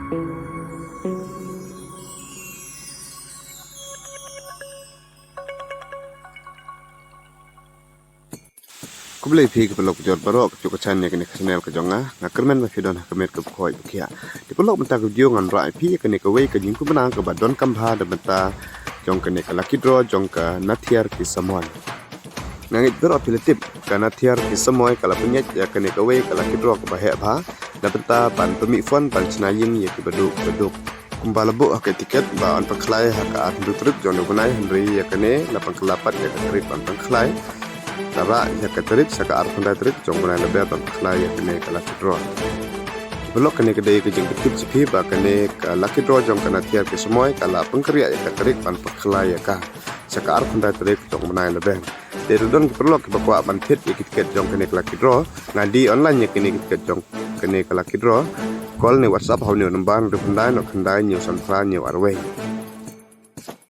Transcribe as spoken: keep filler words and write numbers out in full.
Khublei phi ki paralok jor baroh ka jong ka channel, kane ka channel ka jong nga. Nga kyrmen ba phi don ha ka met ka bkhoi bkhia. Te paralok, mynta ka video ngan rah ïa phi ïa kane kawei ka jingkumbna kaba donkam bha da mynta jong kane ka lucky draw jong ka Nathiar Ki Samoi. Nga ngeit baroh phi la tip, ka Nathiar Ki Samoi ka la pynïaid ïa kane kawei ka lucky draw kaba heh bha da mynta ban pynmih phone ban shna ïing ïa kiba duk ba duk. Kumba la buh ha ka tiket ba yn pynkhlai ha ka arphew tarik jong une u bnai, hynrei ïa kane la pynkylla pat ïa ka tarik ban pynkhlai. La rah ïa ka tarik sha ka arphew khyndai tarik jong u bnai Lber ban pynkhlai ïa kane ka lucky draw. Paralok, kane ka dei ka jingpyntip sha phi ba kane ka lucky draw jong ka Nathiar Ki Samoi ka la pynkhreh ïa ka tarik ban pynkhlai ïa ka sha ka arphew khyndai tarik jong u bnai Lber. Te lada don ki paralok kiba kwah ban thied ïa ki tiket jong kane ka lucky draw, ngan die online ïa kine ki tiket jong kane ka lucky draw. Call ne WhatsApp ha une u number, hynriew khyndai, hynriew khyndai, hynñiew san phra, hynñiew ar wei.